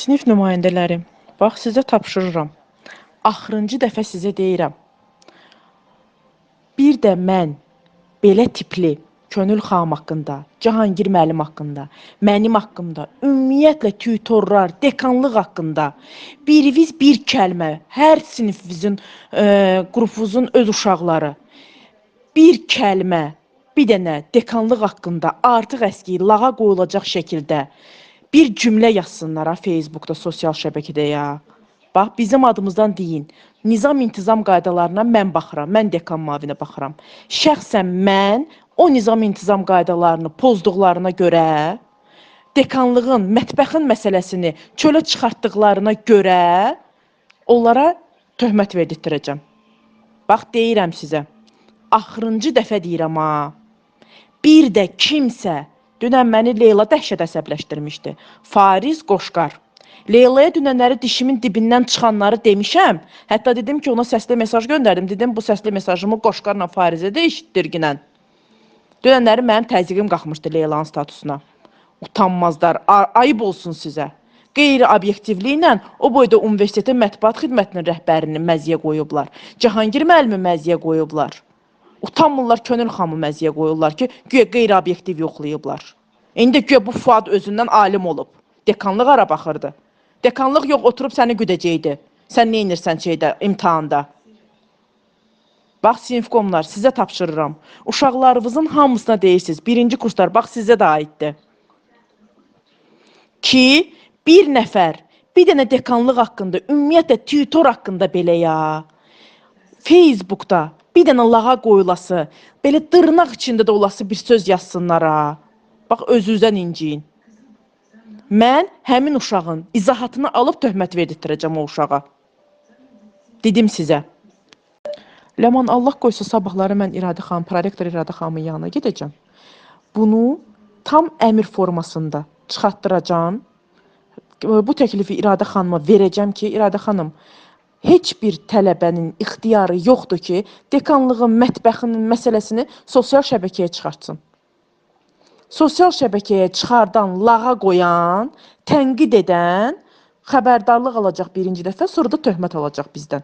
Sinif nümayəndələri, bax sizə tapşırıram. Axırıncı dəfə sizə deyirəm. Bir də mən belə tipli Könül xanım haqqında, Cahangir müəllim haqqında, mənim haqqımda, ümumiyyətlə tutorlar, dekanlıq haqqında biriniz bir kəlmə, hər sinifimizin, qrupumuzun öz uşaqları bir kəlmə, bir dənə dekanlıq haqqında artıq əski lağa qoyulacaq şəkildə bir cümlə yazsınlar ha Facebookda, sosial şəbəkədə ya. Bax, bizim adımızdan deyin. Nizam intizam qaydalarına mən baxıram, mən dekan mavinə baxıram. Şəxsən mən o nizam intizam qaydalarını pozduqlarına görə, dekanlığın, mətbəxin məsələsini çölə çıxartdıqlarına görə onlara töhmət verdirtdirəcəm. Bax, deyirəm sizə. Axırıncı dəfə deyirəm ha. Bir də kimsə, dünən məni Leyla dəhşət əsəbləşdirmişdi. Fariz Qoşqar. Leylaya dünənləri dişimin dibindən çıxanları demişəm. Hətta dedim ki, ona səsli mesaj göndərdim. Dedim, bu səsli mesajımı Qoşqarla Farizə də eşitdirginən. Dünənləri mənim təzyiqim qalxmışdı Leylanın statusuna. Utanmazlar, ayıb olsun sizə. Qeyri-obyektivliklə o boyda universitetin mətbuat xidmətinin rəhbərini məziyə qoyublar. Cahangir müəllimi məziyə qoyublar. Utanmırlar, Könül xanımı məziyə qoyurlar ki, güya qeyri-obyektiv yoxlayıblar. İndi güya bu Fuad özündən alim olub. Dekanlıq ara baxırdı. Dekanlıq yox, oturub səni güdəcəkdi. Sən nə edirsən şeydə, imtahanda? Bax, sinifkomlar, sizə tapşırıram. Uşaqlarınızın hamısına deyirsiniz. Birinci kurslar, bax, sizə də aiddir. Ki, bir nəfər, bir dənə dekanlıq haqqında, ümumiyyətlə, tutor haqqında belə ya, Facebookda bir dənə lağa qoyulası, belə dırnaq içində də olası bir söz yazsınlar ha. Bax, özünüzdən inciyin. Mən həmin uşağın izahatını alıb töhmət verdirtdirəcəm o uşağa. Dedim sizə. Ləman, Allah qoysa sabahları mən İradə xanım, prorektor İradə xanımın yanına gedəcəm. Bunu tam əmir formasında çıxartdıracağam. Bu təklifi İradə xanıma verəcəm ki, İradə xanım, heç bir tələbənin ixtiyarı yoxdur ki, dekanlığın, mətbəxinin məsələsini sosial şəbəkəyə çıxartsın. Sosial şəbəkəyə çıxardan, lağa qoyan, tənqid edən xəbərdarlıq alacaq birinci dəfə, sonra da töhmət alacaq bizdən.